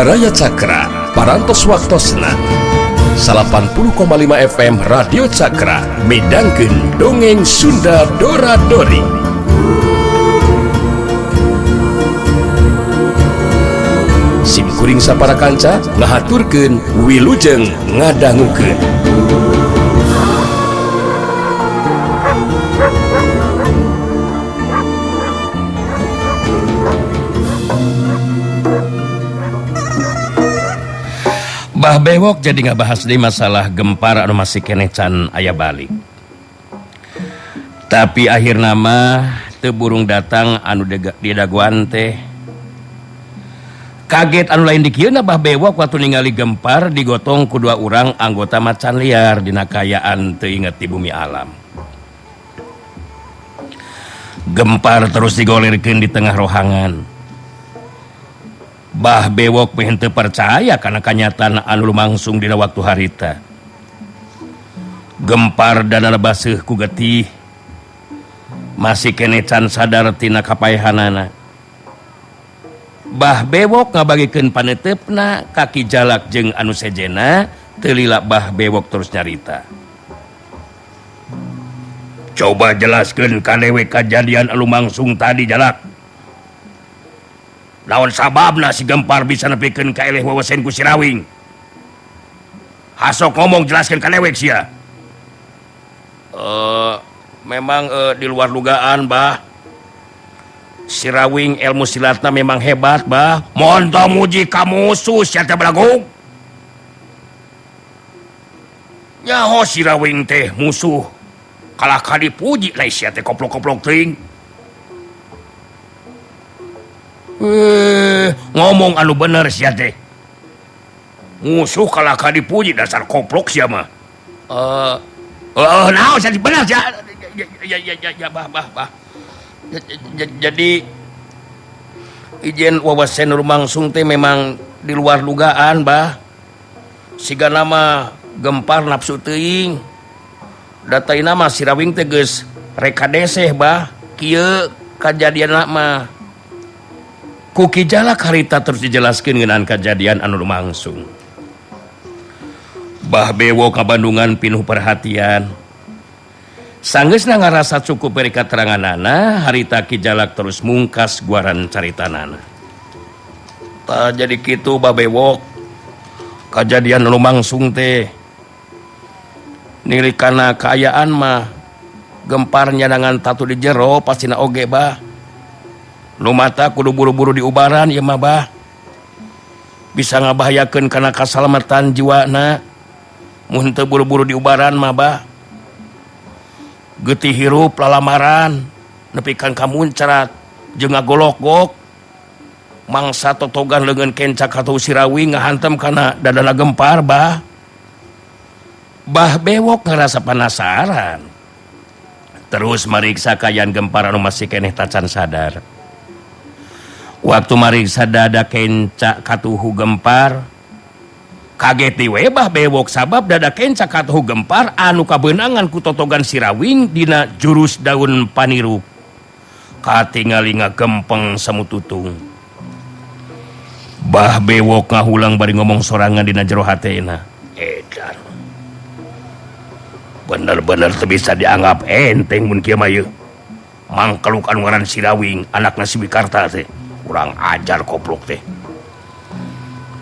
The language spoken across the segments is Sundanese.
Baraya Cakra, Parantos Waktosna 80,5 FM Radio Cakra midangkeun dongeng Sunda Dora Dori. Sim kuring sapara kanca ngahaturkeun wilujeng ngadangukeun. Bah Bewok jadi ngabahas di masalah gempar anu masih keneh can aya balik. Tapi akhirna mah teu burung datang anu didaguan teh. Kaget anu lain dikieuna Bah Bewok waktu ningali gempar digotong ku dua urang anggota macan liar dina kaayaan teu inget di bumi alam. Gempar terus digolirkeun di tengah rohangan. Bah Bewok meh henteu percaya kana kanyataan anu lumangsung dina waktu harita. Gempar dadana baseuh ku getih. Masih keneh can sadar tina kapaehanana. Bah Bewok ngabagikeun paneuteup ka Ki Jalak jeung anu sejena, teu lila Bah Bewok terus nyarita. Coba jelaskeun ka dewe kajadian anu lumangsung tadi, Jalak. Naon sababna si Gempar bisa nepikeun ka eleh wewesen ku Sirawing? Hasok ngomong jelaskeun ka dewek sia. Memang di luar dugaan, Bah. Sirawing ilmu silatna memang hebat, Bah. Montong muji ka musuh sia teh belagung. Nyaho Sirawing teh musuh. Kalah ka dipuji lain sia teh koplok-koplok teuing. Ngomong anu bener sia teh. Musuh kalah ka dipuji dasar koplok sia mah. Naon sia bener sia. Ya ya ya ya bah bah bah. Jadi ijen wawasen rumangsung teh memang di luar dugaan, Bah. Sigana mah gempar nafsu teuing. Dataina mah Sirawing teh geus reka deseh, Bah. Kieu kajadianna mah. Ku Ki Jalak harita terus dijelaskeun ngeunaan kajadian anu lumangsung. Bah Bewok ka Bandungan pinuh perhatian. Sanggeusna ngarasa cukup beri kateranganana, harita Ki Jalak terus mungkas guaran caritanana. Tah jadi kitu Bah Bewok. Kajadian anu lumangsung teh nili kana kaayaan mah gempar nyanangan tatu di jero pastina oge, Bah. Nu mata kudu buru-buru diubaran ieu mah, Bah. Bisa ngabahayakeun kana kasalamatan jiwana. Mun teu buru-buru diubaran mah, Bah. Getih hirup lalamaran nepikan ka muncrat jeung ngagolok-gok. Mangsa totogan leungeun kencak atau Sirawing ngahantem kana dadana gempar, Bah. Bah Bewok ngarasa penasaran. Terus mariksa kaayaan gempar anu masih keneh tacan sadar. Waktu mariksa dada kencak katuhu gempar, kaget we Bah Bewok sabab dada kencak katuhu gempar anu kabeunangan ku totogan Sirawing dina jurus daun panirup. Katingali ngagempeng samututung. Bah Bewok ngahulang bari ngomong sorangan dina jero hatena. Edan. Bener-bener teu bisa dianggap enteng mun kieu mah ieu. Mangkeluk anu ngaran Sirawing anakna si Wikarta teh. Kurang ajar koplok teh.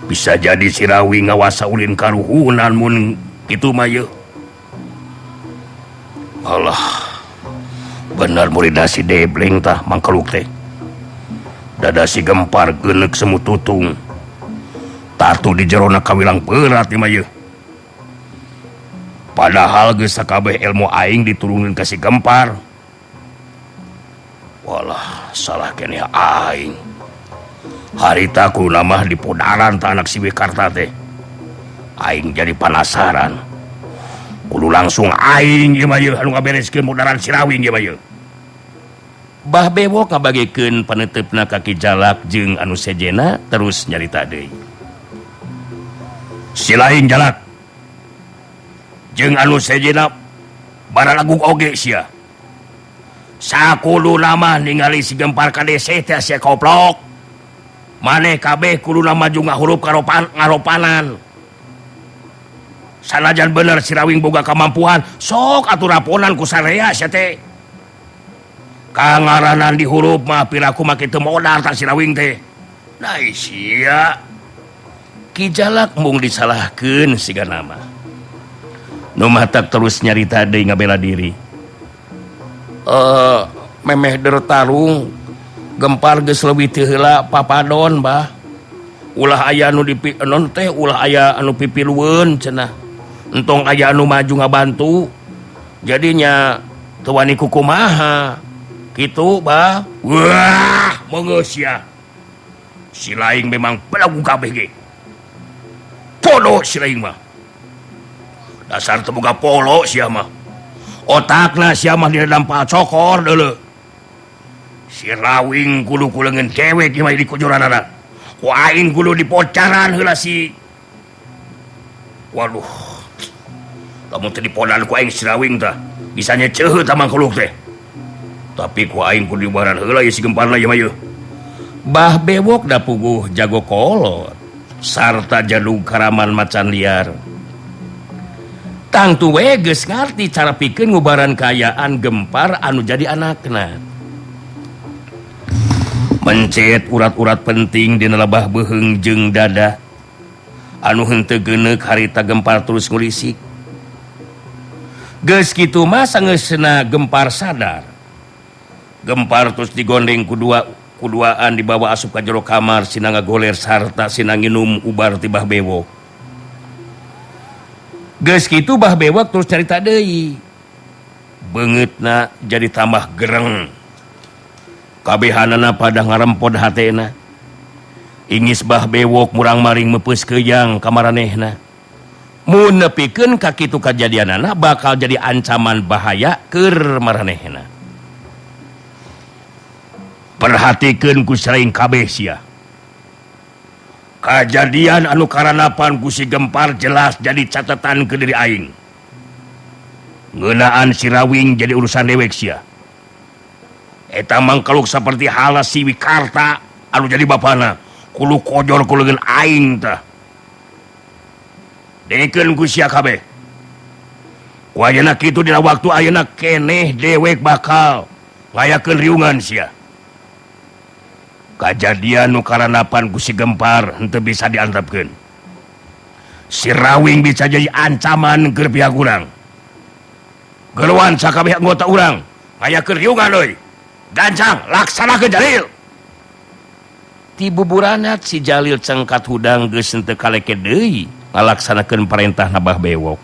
Bisa jadi Sirawing ngawasa ulin karuhunan mun kitu mah ieu. Allah. Bener muridna si Debleng tah mangkeluk teh. Dada si gempar geuneuk semu tutung. Tatu di jerona kawilang berat ieu mah ieu. Padahal geus sakabeh ilmu aing diturunkeun ka si gempar. Walah, salah keneh aing. Harita ku namah di podaran ta anak si Wikarta teh. Aing jadi penasaran. Kudu langsung aing ieu mah ieu anu ngabereskeun podaran Sirawing ieu mah ieu. Bah Bewok ngabagikeun paneuteup ka Ki Jalak jeung anu sejena terus nyarita deui. Si lain Jalak jeung anu sejena baralagung oge sia. Sakudu nama ningali si gempar ka dese teh sia koplok. Maneh kabeh kuduna maju ngahurup karopan ngaropanan. Sanajan bener si Rawing boga kamampuan, sok atuh raponan ku sarea sia teh. Kangaranan dihurup mah piraku mah kitu modal tah si Rawing teh. Nah sia. Ki Jalak mung disalahkeun siga nama. Nu matak terus nyarita deui ngabela diri. Memeh der tarung Gempar geus leuwih teu heula papadon bah. Ulah aya anu dipi non teh ulah aya anu pipilueun cenah. Entong aya anu maju ngabantu. Jadinya teu wani kukumaha. Kitu bah. Wah, meungeus sia. Si laing memang belagu kabeh ge. Podo si laing mah. Dasar teu boga polo sia mah. Otakna sia mah dina dampal cokor deuleu. Si Rawing kudu ku leungeun dewek ieu mah di kujuranana. Ku aing kudu dipocaran heula si. Waduh. Lamun teu dipodan ku aing si Rawing tah, bisa nyeceuh tah mangkuluk teh. Tapi ku aing kudu dibaran heula ieu si Gemparna ieu mah ieu. Bah Bewok da puguh jago kolot sarta jadug karaman macan liar. Tangtu we geus ngarti cara pikeun ngubaran kaayaan Gempar anu jadi anakna. Mencet urat-urat penting dina lebah beuheung jeung dada anu henteu geuneuk harita Gempar terus ngulisik. Geus kitu mah sangeusna Gempar sadar. Gempar terus digondeng kuduaan dibawa asup ka jero kamar sina ngagoler sarta sina nginum ubar ti Bah Bewok. Geus kitu Bah Bewok terus carita deui. Beungeutna jadi tambah gereng. Kabehanana pada ngarempod hatena. Ingis Bah Bewok murang-maring meupeus keuyang ka maranehna. Mun nepikeun ka kitu kajadianana bakal jadi ancaman bahaya keur maranehna. Perhatikeun ku sering kabeh sia. Kajadian anu karanapan ku si Gempar jelas jadi catatan ke diri aing. Ngeunaan si Rawing jadi urusan dewek sia. Eta mangkaluk seperti hala si Wikarta anu jadi bapana kudu kojor ku leungeun aing tah. Dengekeun ku sia kabeh. Ku ayeuna kitu dina waktu ayeuna keneh dewek bakal ngayakeun riungan sia. Kajadian nu karanapan ku si Gempar henteu bisa diantepkeun. Si Rawing bisa jadi ancaman keur pihak urang. Geluan sakabeh anggota urang ngayakeun riungan euy. Gancang laksanakeun Jalil. Ti buburanat si Jalil cengkat hudang geus henteu kaleke deui ngalaksanakeun parentah na Bah Bewok.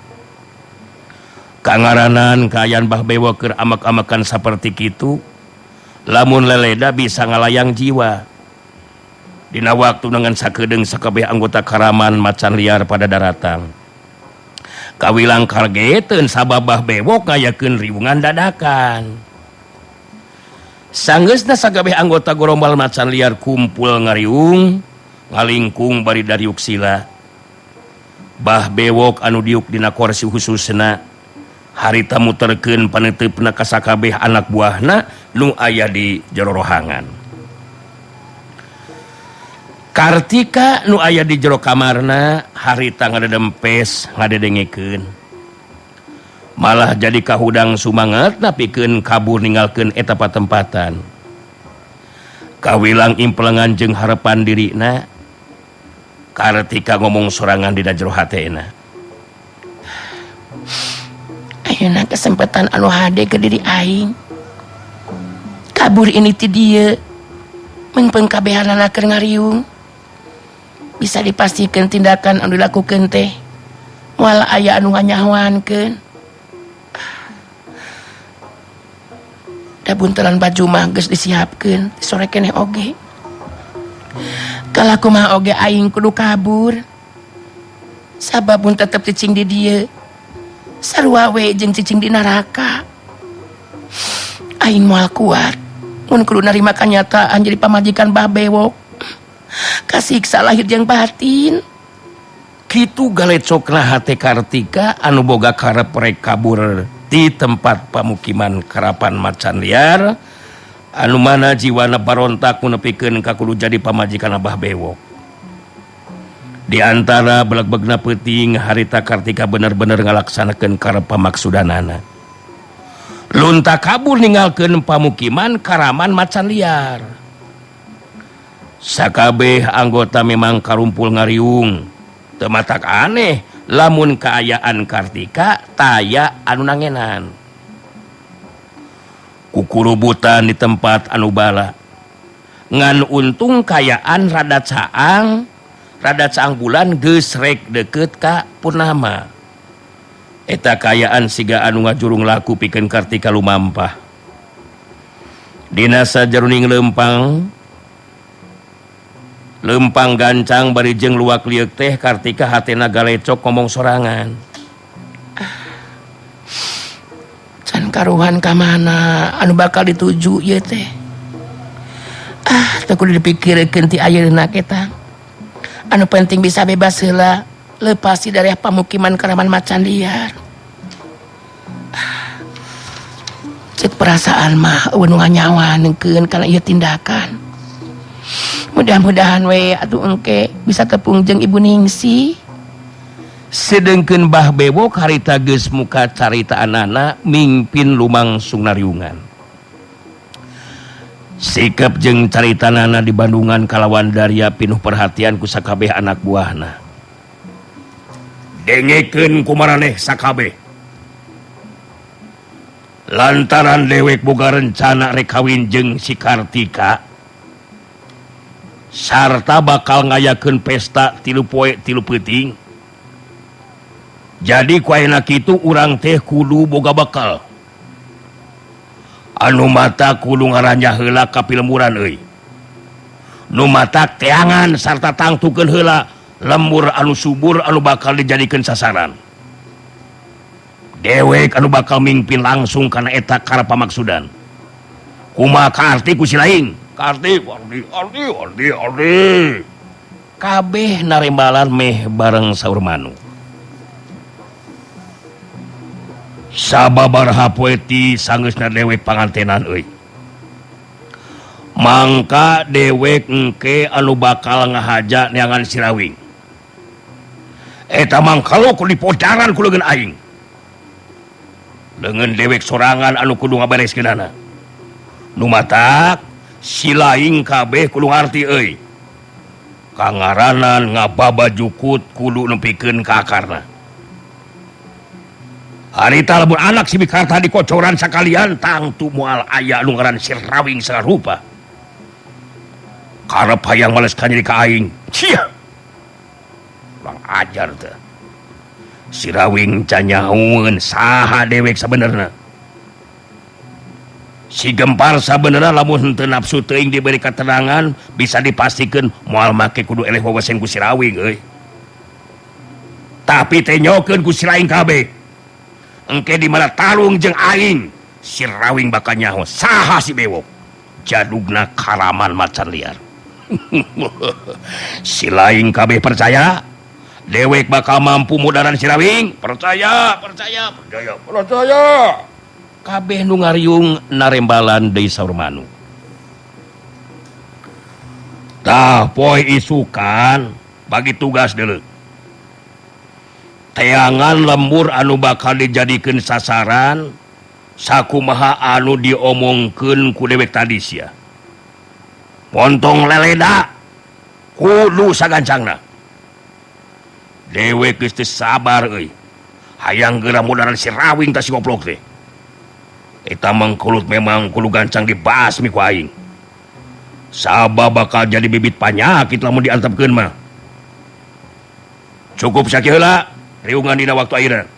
Kangaranan kaayaan Bah Bewok keur amak-amakan saperti kitu, lamun leleda bisa ngalayang jiwa. Dina waktu dengan sakedeung sakabeh anggota karaman macan liar pada daratang. Kawilang kageteun sabab Bah Bewok ngayakeun riwungan dadakan. Sanggeusna sakabeh anggota gorombal macan liar kumpul ngariung, ngalingkung bari dariuk sila. Bah Bewok anu diuk dina korsi khususna harita muterkeun paneuteupeuna ka sakabeh anak buahna nu aya di jero rohangan. Kartika nu aya di jero kamarna harita ngadedempes ngadedengekeun. Malah jadi kahudang sumangatna pikeun kabur ninggalkeun eta patempatan. Kawilang implengan jeung harepan dirina, Kartika ngomong sorangan dina jero hatena. Ayeuna kesempatan anu hade ke diri aing. Kabur ini ti dieu. Mengpeng kabehanana keur ngariung. Bisa dipastikan tindakan anu dilakukeun teh moal aya anu nganyahoankeun. Da buntelan baju mah geus disiapkeun sore keneh oge. Kalaku mah oge aing kudu kabur. Sabab mun tetep cicing di dieu sarua we jeung cicing di neraka. Aing moal kuat mun kudu narima kanyataan jadi pamajikan Bah Bewok. Kasiksa lahir jeung batin. Kitu galecokna hate Kartika anu boga karep rek kabur di tempat pamukiman karapan macan liar Anu mana jiwana barontak nepikeun ka kudu jadi pamajikan Abah Bewok. Di antara beleg-begna peuting harita Kartika bener-bener ngalaksanakeun karep pamaksudanana. Lunta kabur ninggalkeun pamukiman Karaman Macan Liar. Sakabeh anggota memang karumpul ngariung. Teu matak aneh lamun kaayaan Kartika taya anu nangenan. Kukurubutan di tempat anu bala. Ngan untung kayaan rada caang bulan geus rek deukeut ka purnama. Eta kayaan siga anu ngajurung laku pikeun Kartika lumampah. Dina sajeroning lempang gancang bari jeung luak lieuk teh Kartika hatena galecok ngomong sorangan. Can karuhan ka mana anu bakal dituju ieu teh. Ah, teu kudu dipikirkeun ti ayeuna kita. Anu penting bisa bebas heula, lepas ti daerah pamukiman Karaman Macan Liar. Ah, cek perasaan mah eueuh nu nganyawaneun kana ieu tindakan. Mudah-mudahan we atuh engke bisa tepung jeung Ibu Ningsih. Sedengkeun Bah Bewok harita geus muka caritaanana mingpin lumangsung nariungan. Sikap jeung caritanana di Bandungan kalawan daria pinuh perhatian ku sakabeh anak buahna. Dengekeun kumaraneh sakabeh. Lantaran dewek boga rencana rek kawin jeung si Kartika sarta bakal ngayakeun pesta 3 poe 3 peuting. Jadi ku ayeuna kitu urang teh kudu boga bekal. Anu mata kudu ngaranjah heula ka pilemburan euy. Nu mata teangan sarta tangtukeun heula lembur anu subur anu bakal dijadikeun sasaran. Dewek anu bakal mingpin langsung kana eta karep pamaksudan. Kumaha kaarti ku si laing? Kaarti, arti, arti, arti, arti. Kabeh narembalan meh bareng saur manu. Sababaraha poe ti sanggeusna dewek pangantenan euy. Mangka dewek engke anu bakal ngahaja neangan si Rawing. Eta mangka ku dipodaran ku leungeun aing. Leungeun dewek sorangan anu kudu ngabereskeunana. Nu matak si laing kabeh kudu ngarti euy. Kangaranan ngababa jukut kudu nepikeun ka akarna. Harita lamun anak si Bikarta dikocoran sakalian tangtu moal aya nu ngaran si Rawing sarupa. Karep hayang males ka nyeri ka aing. Cia. Urang ajar teh. Si Rawing canyahueun saha dewek sabenerna. Si Gempar sabenerna lamun henteu nafsu teuing diberi keterangan bisa dipastikeun moal make kudu eleh wawasen ku si Rawing euy. Tapi teh nyokeun ku si Laing kabeh. Engke di mana tarung jeung aing si Rawing bakal nyaho saha si Bewok jadugna Karaman Macan Liar. Si laing kabeh percaya dewek bakal mampu mudaran si Rawing. Percaya, percaya, percaya, percaya. Kabeh nu ngariung narembalan deui saur manu. Tah poe isukan bagi tugas deuleu. Teangan lembur anu bakal dijadikeun sasaran sakumaha anu diomongkeun ku dewek tadi sia. Pontong leleda kudu sagancangna. Dewek geus teu sabar euy. Hayang geura mudaran si Rawing tah si goblok teh. Eta mangkulut memang kudu gancang dibasmi ku aing. Sabab bakal jadi bibit panyakit lamun diantepkeun mah. Cukup sakieu heula. Riungan dina waktu ayeuna.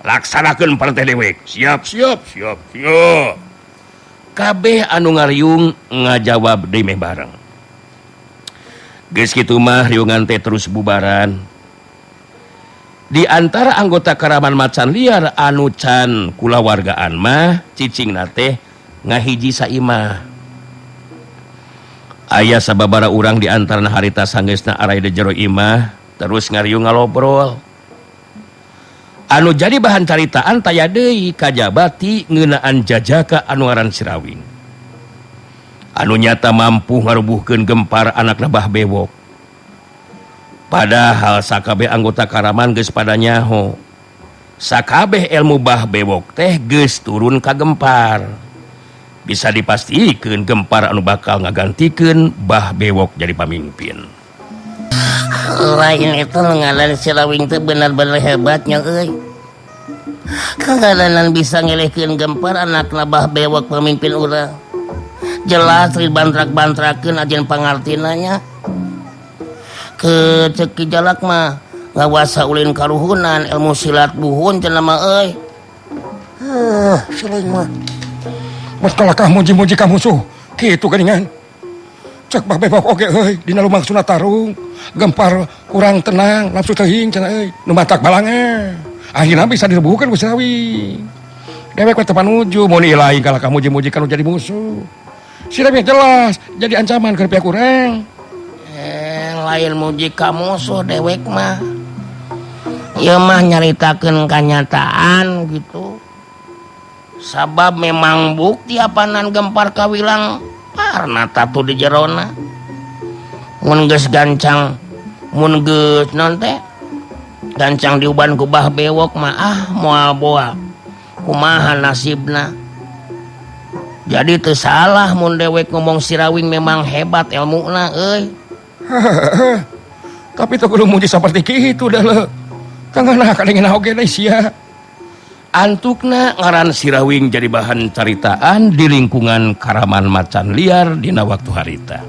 Laksanakeun parenteh dewek. Siap, siap, siap, siap. Kabeh anu ngariung ngajawab deui meh bareng. Geus kitu mah riungan teh terus bubaran. Di antara anggota Karaman Macan Liar anu can kulawargaan mah cicingna teh ngahiji saimah. Aya sababara urang di antarana harita sanggeusna aray di jero imah terus ngariung ngalobrol. Anu jadi bahan caritaan taya deui kajaba ti ngeunaan jajaka anu ngaran si Rawing. Anu nyata mampu ngarubuhkeun Gempar anak Bah Bewok. Padahal sakabeh anggota Karaman geus pada nyaho. Sakabeh ilmu Bah Bewok teh geus turun ka Gempar. Bisa dipastikeun Gempar anu bakal ngagantikeun Bah Bewok jadi pamimpin. Lain itu ngaran Sirawing teh benar-benar hebatnya euy. Kagadanan bisa ngelehkeun Gempar anak Bah Bewok pemimpin urang. Jelas dibantrak-bantrakeun ajen pangartina nya. Ke cek Ki Jalak mah ngawasa ulin karuhunan ilmu silat buhun cenah mah euy. Siling mah. Mas kalakah muji-muji ka musuh kitu geuningan. Cek Bah Bewok oge euy dina lumangsuna tarung Gempar kurang tenang nafsu teuing cenah euy nu matak balangan. Akhirna bisa direbuhkeun ku Sirawing. Dewek we teu panuju mun ilahi kalakah muji-muji kanu jadi musuh. Sirawing jelas jadi ancaman keur pihak urang. Lain muji ka musuh dewek mah. Ieu mah nyaritakeun kanyataan gitu. Sabab memang bukti apanan Gempar kawilang parna tatu di jerona. Mun geus gancang, mun geus naon teh? Gancang diuban ku Bah Bewok mah ah moal boa. Kumaha nasibna? Jadi teu salah mun dewek ngomong Sirawing memang hebat ilmuna euy. Tapi teu kudu muji saperti kitu dah leuh. Tangana kadengena oge deui sia. Antukna ngaran Sirawing jadi bahan caritaan di lingkungan Karaman Macan Liar dina waktu harita.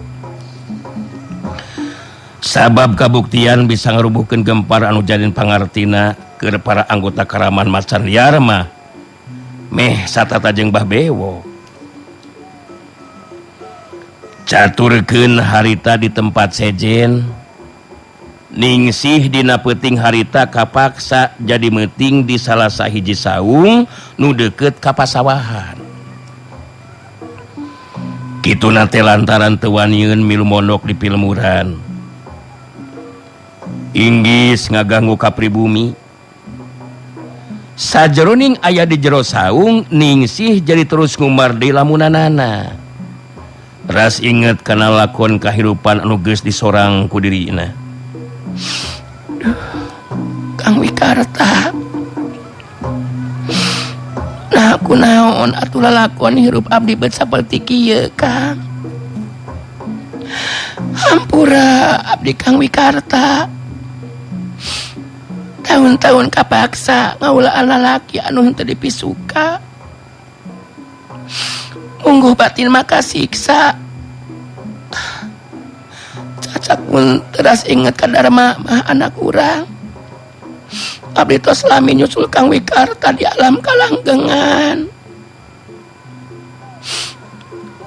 Sabab kabuktian bisa ngarubuhkeun Gempar anu jadin pangartina keur para anggota Karaman Macan Liar mah meh satata jeung Bah Bewok. Caturkeun harita di tempat sejen. Ningsih dina peuting harita kapaksa jadi meuting di salah sahiji saung nu deukeut ka pasawahan. Kituna teh lantaran teu wanieun milu mondok di Pilmuran. Inggis ngaganggu ka pribumi. Sajeroning aya di jero saung, Ningsih jadi terus ngumar di lamunanana. Ras inget kana lakon kahirupan anu geus disorang ku dirina. Kang Wikarta. Nah, kunaon atuh lalakon hirup abdi bet saperti kieu, Kang. Hampura abdi Kang Wikarta. Tahun-tahun kapaksa ngaulaan lalaki anu henteu dipisuka. Mungguh batin maka siksa. Cacak pun teras inget ka Dharma mah anak urang. Abdi tos lami nyusul Kang Wikarta di alam kalanggengan.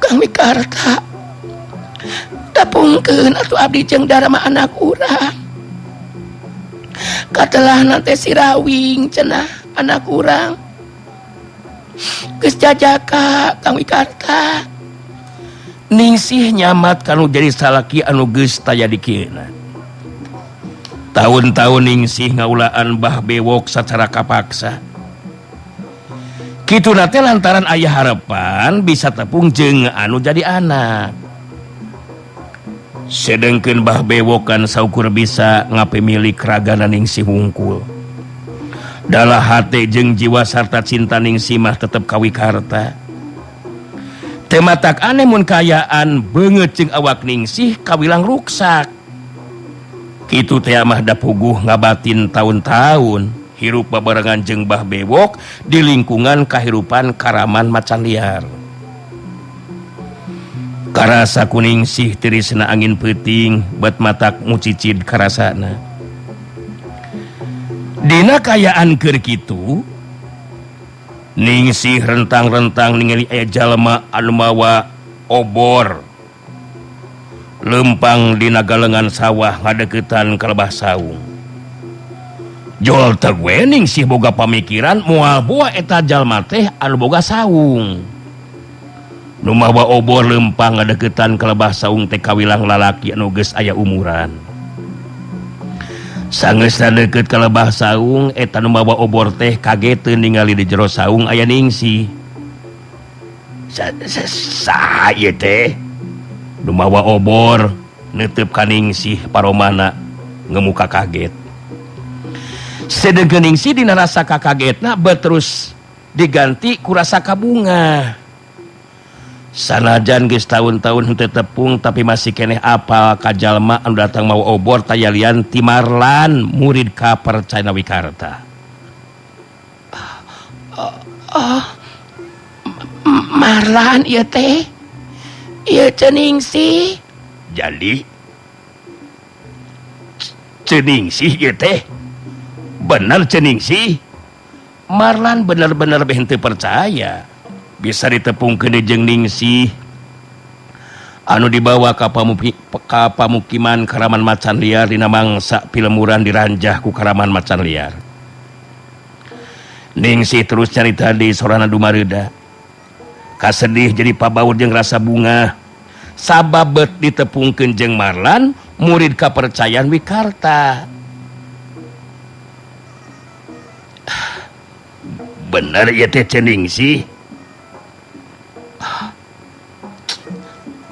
Kang Wikarta tapungkeun atuh abdi jeung Dharma anak urang. Katelahna teh Sirawing cenah anak urang. Geus jajaka Kang Wikarta. Ningsih nyamat kanu jadi salaki anu geus taya dikieuna. Tahun-tahun Ningsih ngaulaan Bah Bewok sacara kapaksa. Kituna teh lantaran aya harapan bisa tepung jeung anu jadi anak. Sedengkeun Bah Bewok kan saukur bisa ngapemilik ragana Ningsih wungkul. Dalah hate jeung jiwa sarta cinta Ningsih mah tetep ka Wikarta. Teu matak aneh mun kaayaan beungeut jeung awak Ningsih kawilang ruksak. Kitu teh mah da puguh ngabatin taun-taun hirup babarengan jeung Bah Bewok di lingkungan kahirupan Karaman Macan Liar. Karasa ku Ningsih tirisna angin peuting bet matak mucicid karasana. Dina kayaan keur kitu, Ningsih rentang-rentang ningali aya jalma anu mawa obor lempang dina galengan sawah ngadeukeutan ka lebah saung. Jol teh we Ningsih boga pamikiran moal boa eta jalma teh anu boga saung. Nu mawa obor lempang ngadeukeutan ka lebah saung teh kawilang lalaki anu geus aya umuran. Sangeusna deukeut ka lebah saung eta nu mawa obor teh kageteun ningali di jero saung aya Ningsih. Saha ieu teh? Nu mawa obor netep ka Ningsih paromana ngemuka kaget. Sedengkeun Ningsih dina rasa kakagetna berterus diganti ku rasa kabunga. Sanajan geus tahun-tahun henteu tepung tapi masih keneh apal ka jalma anu datang mawa obor tayalian ti Marlan murid kapercayaan Wikarta. Oh, Marlan ieu teh. Ieu Ceu Ningsih. Jadi Ceu Ningsih ieu teh. Bener Ceu Ningsih. Marlan bener-bener beh henteu percaya bisa ditepungkeun jeung Ningsih anu dibawa ka pamukiman Karaman Macan Liar dina mangsa pilemuran diranjah ku Karaman Macan Liar. Ningsih terus carita di sorana dumareuda. Kasedih jadi pabaur jeung rasa bunga. Sabab bet ditepungkeun jeung Marlan murid kapercayaan Wikarta. Bener ieu teh Ceu Ningsih.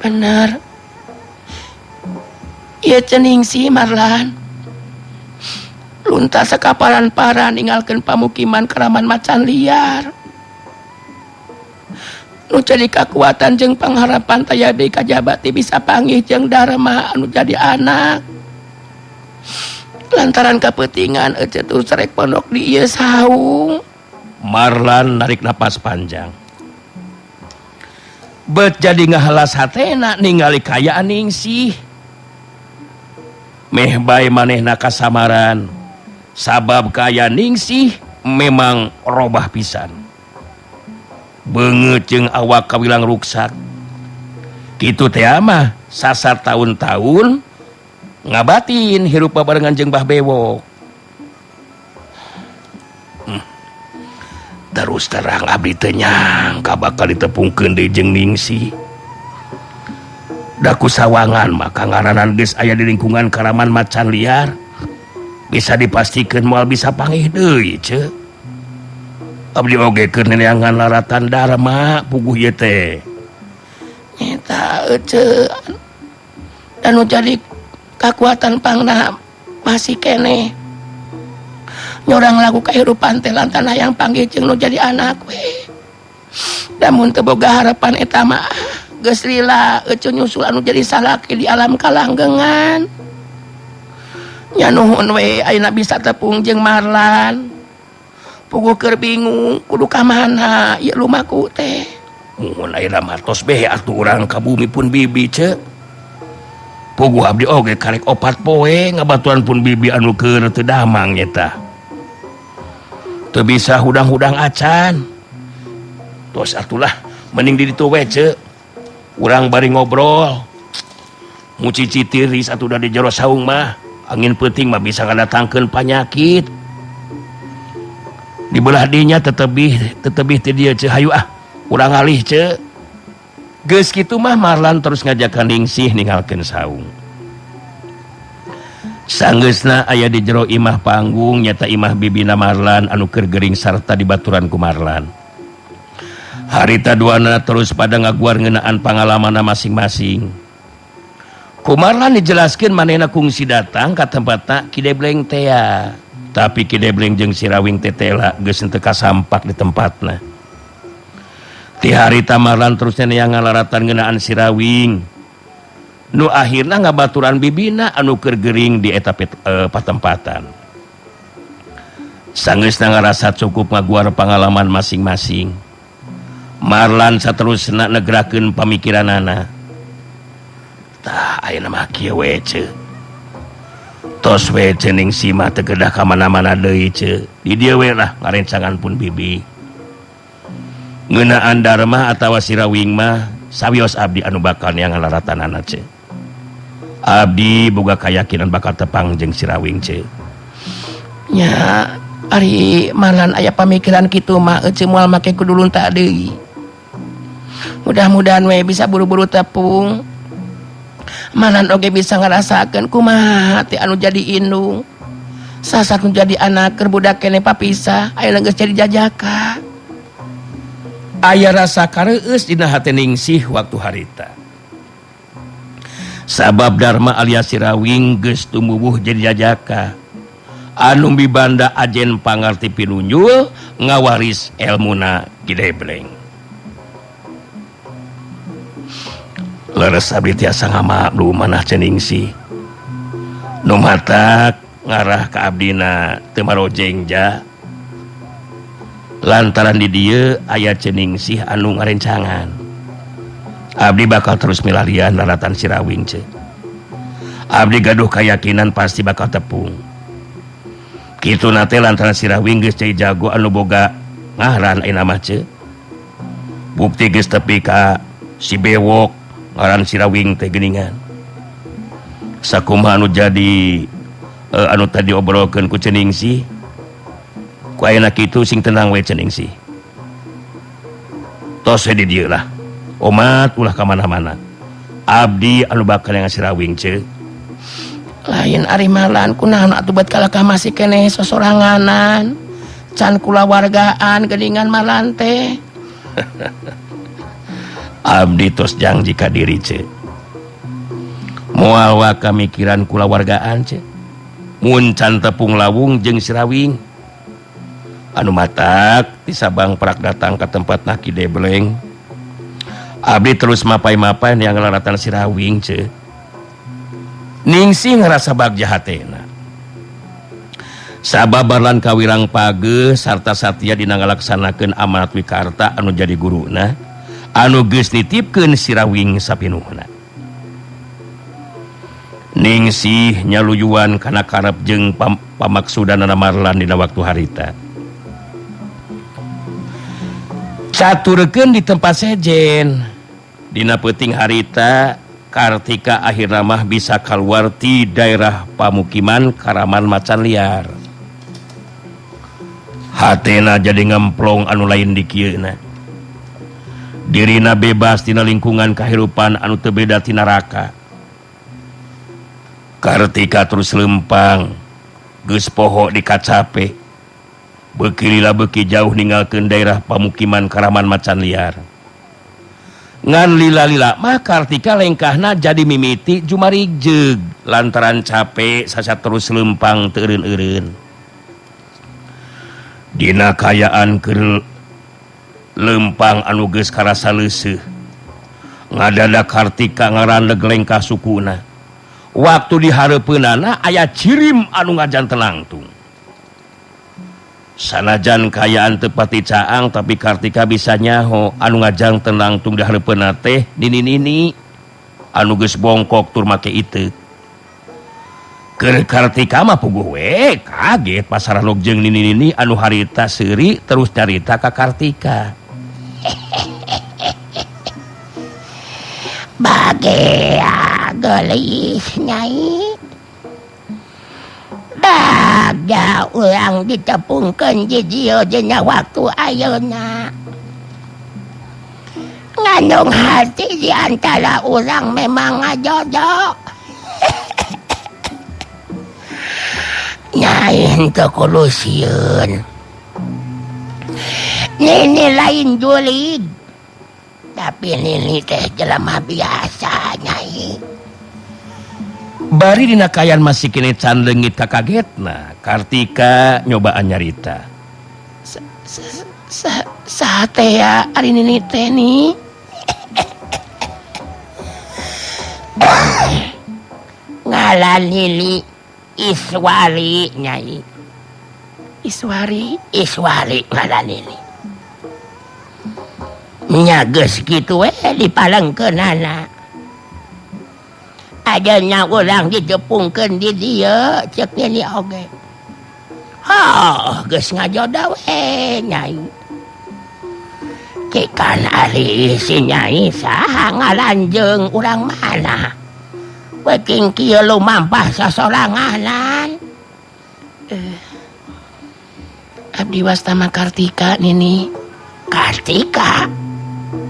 Bener. Ieu Ceu Ningsih Marlan. Luntas sakaparan-paran ninggalkeun pamukiman Karaman Macan Liar. Nu jadi kakuatan jeung pangharapan taya deui kajabati bisa panggih jeung Dharma anu jadi anak. Lantaran kapentingan ece terus rek pondok di ieu saung. Marlan narik napas panjang. Bet jadi ngahalas hatena ningali kayaan Ningsih. Meh bae manehna kasamaran. Sabab kaya Ningsih memang robah pisan. Beungeut jeung awak kawilang ruksak. Kitu teh mah sasar tahun-tahun ngabatin hirup babarengan jeung Bah Bewok. Terus terang abdi teu nyangka bakal ditepungkeun deui jeung Ningsih. Da ku sawangan maka ngaranan geus aya di lingkungan Karaman Macan Liar. Bisa dipastikeun moal bisa panggih deui ceu. Abdi oge keur neneangan laratan Dharma puguh ieu teh. Eta ece dan nu jadi kakuatan pangna masih keneh. Nyorang lagu kehidupan teh lantan hayang panggih jeung nu jadi anak we. Lamun teu boga harapan eta mah geus lila ece nyusul anu jadi salaki di alam kalanggengan. Nya nuhun we ayeuna bisa tepung jeung Marlan. Puguh keur bingung kudu ka mana ieu lumaku teh. Mun ayeuna mah tos behe atuh urang ka bumi pun bibi ceu. Puguh abdi oge karek 4 poe ngabaturan pun bibi anu keur teu damang nyeta. Teu bisa hudang-hudang acan. Tos atulah mending di ditu we ceu. Urang bari ngobrol. Mucici tiris atuh da di jero saung mah. Angin peuting mah bisa ngadatangkeun panyakit. Di belah dinya tetebih ti dieu ceu hayu ah. Urang alih ceu. Geus kitu mah Marlan terus ngajakan Ningsih ninggalkeun saung. Sanggeusna aya di jero imah panggung nyata imah bibina Marlan anu keur gering sarta dibaturan ku Marlan. Harita duana terus pada ngaguar ngeunaan pangalamanna masing-masing. Ku Marlan dijelaskeun manehna kungsi datang ka tempatna Ki Debleng tea. Tapi Ki Debleng jeung si Rawing teh tela geus henteu kasampak di tempatna. Ti harita Marlan terus neangan laratan ngeunaan si Rawing. Nu akhirna ngabaturan bibina anu keur gering di eta patempatan. Sanggeusna ngarasa cukup ngaguar pangalaman masing-masing. Marlan saterusna negrakeun pamikiranana. Tah ayeuna mah kieu we ceu. Tos we ceu Ningsih mah teu kedah ka mana-mana deui ceu. Di dieu we lah ngarencangan pun bibi. Ngeunaan Dharma atawa si Rawing mah sawios abdi anu bakal neangan laratanana ceu. Abdi boga kayakinan bakal tepang jeung si Rawing ceu. Nya ari Marlan aya pamikiran kitu mah ece moal make kudu lunta deui. Mudah-mudahan we bisa buru-buru tepung. Marlan oge bisa ngarasakeun kumaha teh anu jadi indung. Sasar nu jadi anak keur budak keneh papisah ayeuna geus jadi jajaka. Aya rasa kareueus dina hate Ningsih waktu harita. Sabab Dharma alias Sirawing geus tumuwuh jadi jajaka anu mibanda ajen pangarti pinunjul ngawaris elmuna Ki Debleng. Leres abdi tiasa ngamaklum manah Ceningsih nu matak ngarah ka abdina teu marojeng ja lantaran di dieu aya Ceningsih anu ngarencangan. Abdi bakal terus milarian laratan Sirawing ce. Abdi gaduh keyakinan pasti bakal tepung. Kitu nate lantaran Sirawing geus cai jago anu boga ngaran ayeuna mah ce. Bukti geus tepi ka si Bewok ngaran Sirawing teh geuningan. Sakumaha anu jadi anu tadi obrolkeun ku Ceningsih. Ku ayeuna kitu sing tenang we Ceningsih. Tos we di dieu lah. Omat ulah ka mana-mana. Abdi anu bakal yang Sirawing ce. Lain ari Marlan kunaon atuh bet kalakah masih keneh sosoranganan. Can kulawargaan geuningan Marlan teh. Abdi tos jangji ka diri ce. Moal wa kamikiran kulawargaan ce. Mun can tepung lawung jeung Sirawing. Anu matak ti Sabang prak datang ka tempat Ki Debleng. Abdi terus mapai-mapai yang ngelaratan Sirawing ce. Ningsih ngerasa bagja hatena. Sabab Barlan kawirang page sarta satya dina ngalaksanakeun amanat Wikarta anu jadi guruna anu geus nitipkeun Sirawing sapinuhna. Ningsih nyaluyuan kana karep jeung pamaksudanana Marlan dina waktu harita. Caturkeun di tempat sejen. Dina peuting harita Kartika akhirna mah bisa keluar ti daerah pamukiman Karaman Macan Liar. Hatena jadi ngemplong anu lain di kieuna. Dirina bebas tina lingkungan kahirupan anu teu beda ti neraka. Kartika terus lempang geus poho dikacape. Beuki lila beuki jauh ninggalkeun daerah pamukiman Karaman Macan Liar. Ngan lila-lila mah Kartika lengkahna jadi mimiti jumarijeg lantaran capek sasa terus lempang teu eureun-eureun. Dina kayaan keur lempang anu geus karasa leuseuh. Ngadadak Kartika ngarandeg lengkah sukuna. Waktu dihareupeunana aya cirim anu ngajanten langtung. Sanajan kayaan teu pati caang tapi Kartika bisa nyaho anu ngajang langtung dihareupeunna teh nini-nini anu geus bongkok tur make iteuk. Keur Kartika mah puguh we kaget pasaralog jeung nini-nini anu harita seuri terus carita ka Kartika. Bagea geulis nyai. Bagja urang ditepungkeun di dieu dina waktu ayeuna. Ngandung hati di antara urang memang ngajodoh. Nyai henteu kudu sieun. Nini lain jurig. Tapi nini teh jelema biasa nyai. Bari dina kayan masih kene can leungit kakagetna, Kartika nyobaan nyarita. Saha teh ya ari nini teh ni? Ngaran nini Iswari nyai. Iswari, Iswari ngaran nini. Nya geus kitu we dipalengkeunana. Adanya urang dijepungkeun di dieu ceuk nini oge. Hah, geus ngajodoh we nyai. Cikan ari si nyai saha ngalanjeung urang mana? Peuting kieu lumampah sasoranganan. Abdi wastama Kartika nini. Kartika.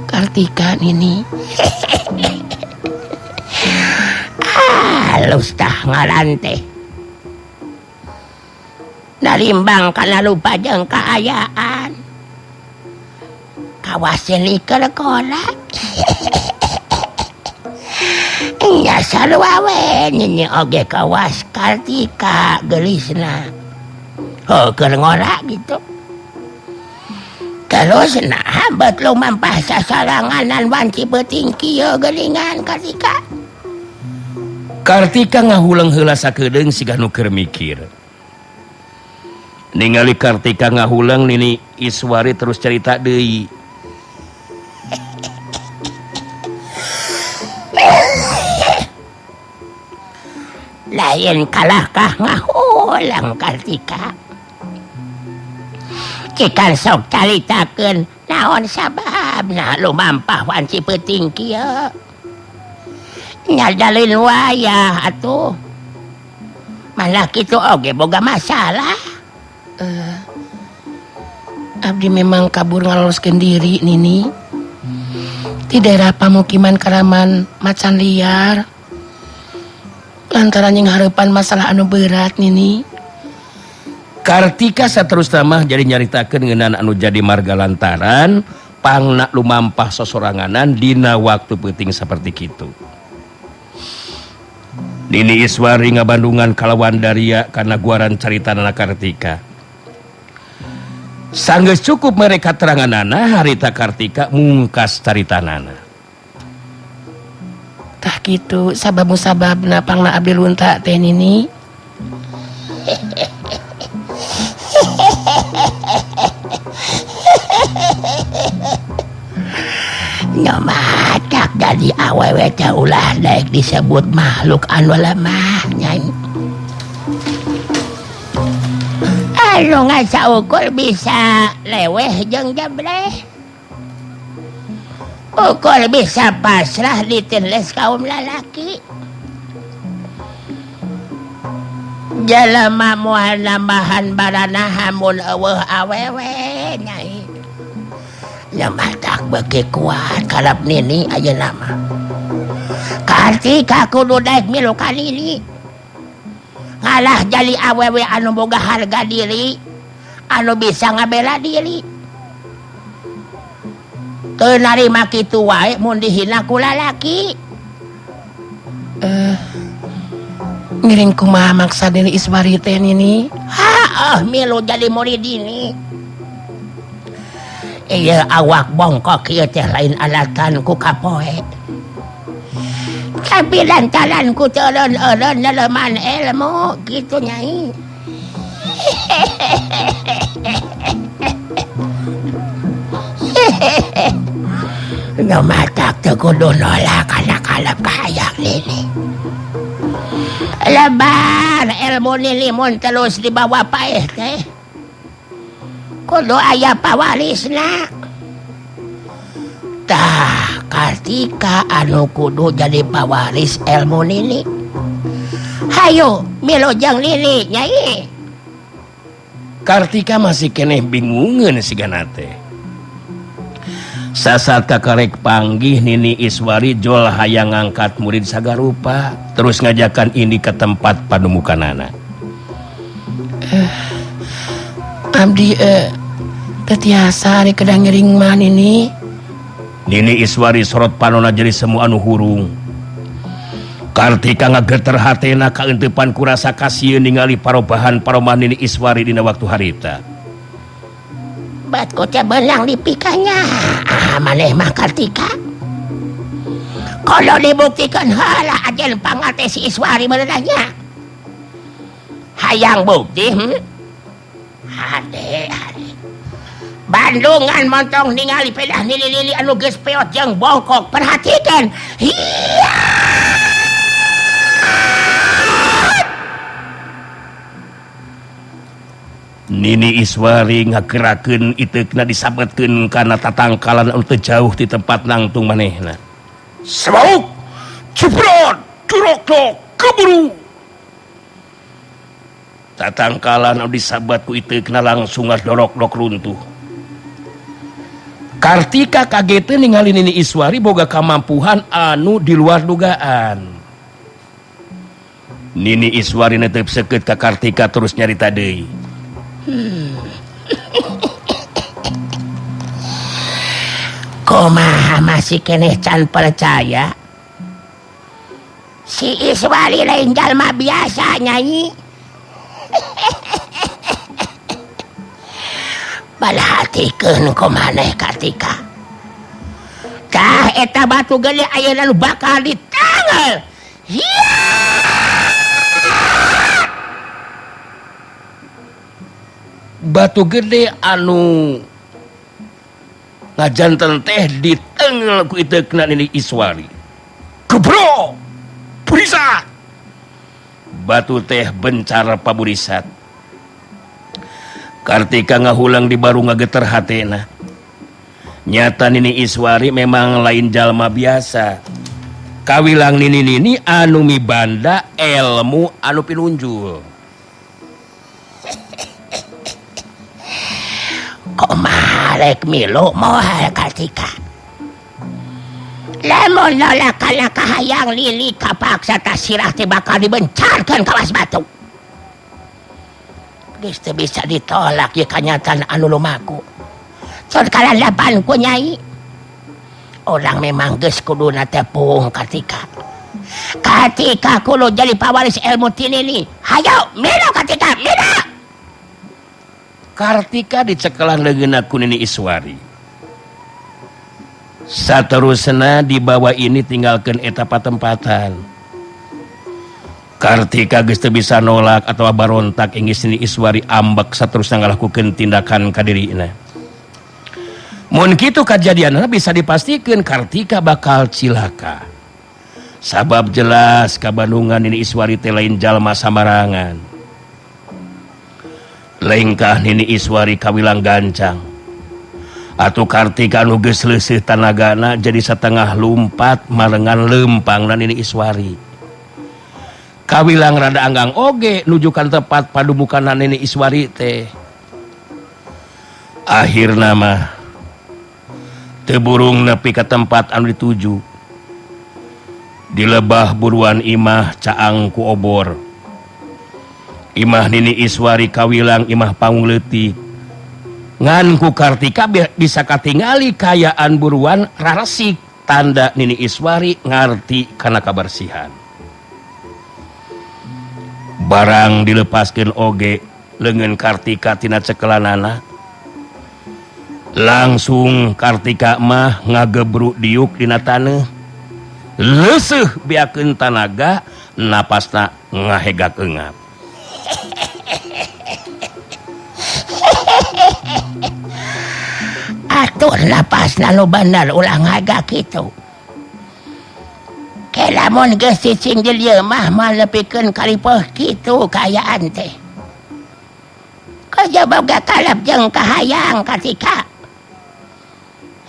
Kartika nini. Halus tah ngaran teh. Narimbang kana lupa jeung kaayaan. Kawasin keur kolak. Nya sarua we nini oge kawas Kartika geulisna. Heuh keur ngora gitu. Terus nah bet lumampah sasaranganan wanci beuting kieu geuningan Kartika. Kartika ngahuleng heula sakedeung siga nu keur mikir. Ningali Kartika ngahuleng Nini Iswari terus cerita deui. Lain kalahkah ngahuleng Kartika. Cikan sok caritakeun naon sababna lumampah wanci peuting kieu. Nyadalin wayah atuh. Malah kitu oge boga masalah. Abdi memang kabur ngaloloskeun diri Nini. Di daerah pamukiman Karaman macan liar. Lantaran nyenghareupan masalah anu berat Nini. Kartika saterusna mah jadi nyaritakeun ngeunaan anu jadi marga lantaran pangna lumampah sosoranganan dina waktu peuting saperti kitu. Nini Iswari ngabandungan kalawan daria kana guaran caritanana Kartika. Sanggeus cukup mereka teranganana harita Kartika mungkas caritanana. Tah kitu sabab musababna pangna abdi lunta teh Nini. Nyomatak jadi awewe teh ulah daek disebut makhluk anu lemah nyai. Anu ngasaukur bisa leweh jeung jebleh. Ukur bisa pasrah ditinles kaum lalaki. Jelema moal nambahan baranaha mun eueuh awewe nyai. Nyomatak beuki kuat kalap Nini ayeuna mah. Kartika kudu daek milu ka Nini. Ngalah jadi awewe anu boga harga diri, anu bisa ngabela diri. Teu narima kitu wae mun dihina ku lalaki. Ngiring kumaha maksa Nini Iswari teh Nini? Haah, milu jadi murid ini. Iya awak bongkok ieu teh lain alatan ku kapoe. Tapi lantaran ku teu eureun-eureun neleman ilmu kitu nyai. Nyomatak teu kudu nolak kana kalep kahayang Nini. Lebar ilmu Nini mun terus dibawa paeh teh. Kudu aya pawarisna. Tah Kartika anu kudu jadi pawaris ilmu Nini. Hayu milu jeung Nini nyai. Kartika masih keneh bingungeun sigana teh. Sasat kakarek panggih Nini Iswari jol hayang ngangkat murid sagarupa terus ngajakan ini ke tempat padumukanana. Abdi teu tiasa ari kedah ngiring mah Nini. Nini Iswari sorot panona jadi semu anu hurung. Kartika ngageter hatena kaeuntepan ku rasa kasieun ningali parobahan paromah Nini Iswari dina waktu harita. Bat kota belang dipikanya. Ah, maneh mah Kartika. Kalau dibuktikan halah ajen pangate si Iswari merenahnya. Hayang bukti, Hade, hade. Bandungan montong ningali pedah nili-lili anu geus peot jeung bongkok. Perhatikan. Hiya! Nini Iswari ngagerakeun iteukna disabetkeun kana tatangkalan anu teu jauh ti tempat nangtung manehna. Sebauk, ciprot, curok-dok, keburu. Tatangkalan anu disabat ku iteukna langsung ngadorok-dok runtuh. Kartika kageteun ningali Nini Iswari boga kamampuhan anu di luar dugaan. Nini Iswari netep seukeut ka Kartika terus nyarita deui. Kumaha masih keneh can percaya? Si Iswari lain jalma biasa nyanyi. Balhatikeun ku maneh Kartika. Tah eta batu gede ayeuna nu bakal ditangel. Batu gede anu ngajanten teh ditengel ku iteukna Nini Iswari. Gebro! Purisat! Batu teh bencar paburisat. Kartika ngahulang di baru ngageter hatena. Nyata Nini Iswari memang lain jalma biasa. Kawilang Nini Nini anu mibanda ilmu anu pinunjul. Kumaha rek milu moal Kartika. Lamun nolak kana kahayang Lili kapaksa tasirah teh bakal dibencarkeun kawas batu. Geus teu bisa ditolak ye kanyataan anu lumaku. Son kalalapan ku Nyai. Orang memang geus kuduna tepung Kartika. Kartika kudu jadi pawaris ilmu ti Nini. Hayo milu Kartika, milu. Kartika dicekelan leungeunna ku Nini Iswari. Saterusna dibawa ini tinggalkeun eta patempatan. Kartika geus teu bisa nolak atawa barontak inggis Nini Iswari ambek saterusna ngalakukeun tindakan ka dirina. Mun kitu kajadianna bisa dipastikeun Kartika bakal cilaka. Sabab jelas kabandungan Nini Iswari teh lain jalma sambarangan. Lengkah Nini Iswari kawilang gancang. Atuh Kartika nu geus leuseuh tanagana jadi satengah lumpat marengan lempangna Nini Iswari. Kawilang rada anggang oge nujukan tepat padumukanna Nini Iswari teh. Akhirna mah teu burung nepi ka tempat anu dituju. Di lebah buruan imah caang ku obor. Imah Nini Iswari kawilang imah panggung leutik. Ngan ku Kartika bisa katingali kayaan buruan raresik tanda Nini Iswari ngarti kana kabersihan. Barang dilepaskeun oge leungeun Kartika tina cekelanana. Langsung Kartika mah ngagebruk diuk dina taneuh. Leuseuh beakeun tanaga napasna ngahegak eungap. Atur napas lalu bener ulah ngaga kitu. Ke lamun geus cicing di dieu mah moal nepikeun kalipeuh kitu kaayaan teh. Kerja boga kalap jeung kahayang Kartika.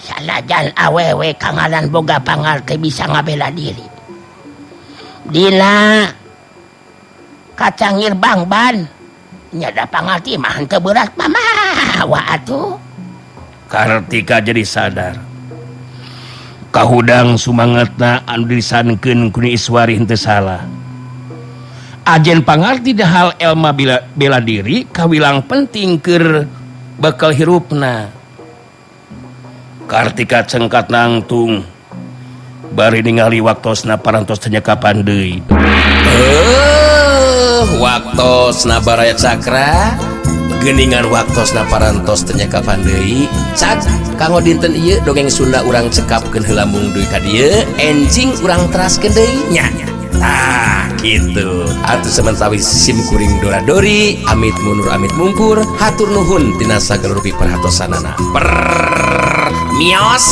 Sanajan awewe kanganan boga pangal teh bisa ngabela diri. Dina kacangir bangban nya da pangarti mah henteu berat mamawa atuh. Kartika jadi sadar. Kahudang sumangetna anu disankeun ku Nini Iswari henteu salah. Ajen pangarti da hal elma bela diri kawilang penting keur bekal hirupna. Kartika cengkat nangtung bari ningali waktosna parantos teh nyekapan deui. Waktosna baraya cakra geuningan waktosna parantos teh nyekapan deui. Cak kanggo dinten ieu dongeng Sunda urang cekapkeun heula mung deui ka dieu, enjing urang teraskeun deui nya. Tah kitu. Atuh samentawis sim kuring dora dori amit mundur amit mungkur hatur nuhun tina sagala rupi perhatosanana. Mios.